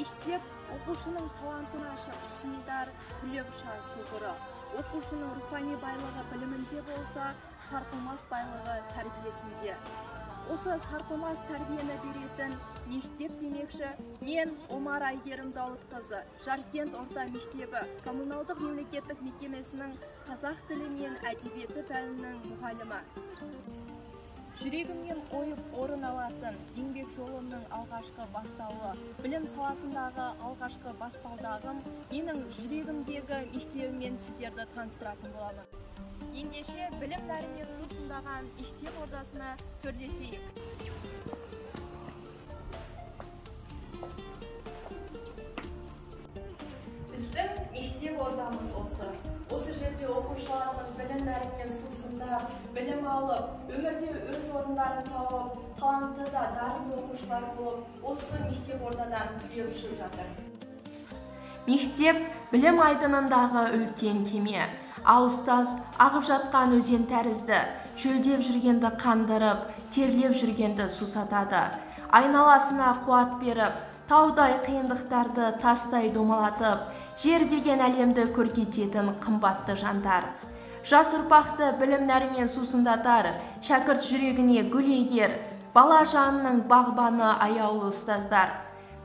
Мектеп оқушының талантын ашып, шыңдар түлеп ұшар тұғыры. Оқушының рухани байлығы білімінде болса, сарқылмас байлығы тәрбиесінде. Осы сарқылмас тәрбиені беретін мектеп демекші, мен Омар Әйгерім Дауытқызы, Жаркент орта мектебі коммуналдық мемлекеттік мекемесінің қазақ тілі мен әдебиеті пәнінің мұғалімі. Жүрегімнен ойып орын алатын еңбек жолымның алғашқы бастауы, білім саласындағы алғашқы баспалдағым, менің жүрегімдегі мектебіммен сіздерді таныстыратын боламын. Ендеше білім нәрімен сусындаған мектеп ордасына төрлетейік. Біздің мектеп ордамыз осы. Осы жерде оқушыларымыз білім нәрімен сусындап, білім алып, өмірде өз орындарын тауып, талантты да дарынды оқушылар болып, осы мектеп ордадан түлеп ұшып жатыр. Мектеп білім айдынындағы үлкен кеме. Ал ұстаз ағып жатқан өзен тәрізді, шөлдеп жүргенді қандырып, терлеп жүргенді сусатады. Айналасына қуат беріп, таудай қиындықтарды тастай домалатып, жер деген әлемді көркейтетін қымбатты жандар. Жас ұрпақты білім нәрімен сусындатар, шәкірт жүрегіне гүл егер, бала жанының бағбаны аяулы ұстаздар.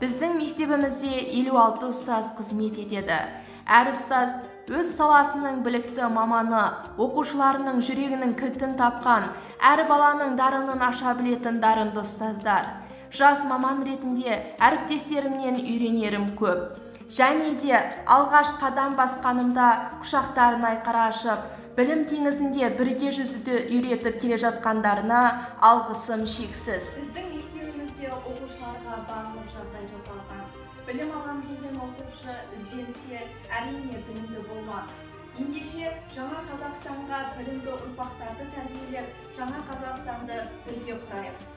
Біздің мектебімізде 56 ұстаз қызмет етеді. Әр ұстаз өз саласының білікті маманы, оқушыларының жүрегінің кілтін тапқан, әр баланың дарынын аша білетін дарынды ұстаздар. Жас маман ретінде әріптестерімнен үйренерім көп. Және де алғаш қадам басқанымда құшақтарын айқара ашып, білім теңізінде бірге жүзуді үйретіп келе жатқандарына алғысым шексіз. Біздің мектебімізде оқушыларға барлық жағдай жасалған. Білім алам деген оқушы ізденсе, әрине білімді болмақ. Ендеше жаңа Қазақстанға білімді ұрпақтарды тәрбиелеп, жаңа Қазақстанды бірге құрайық.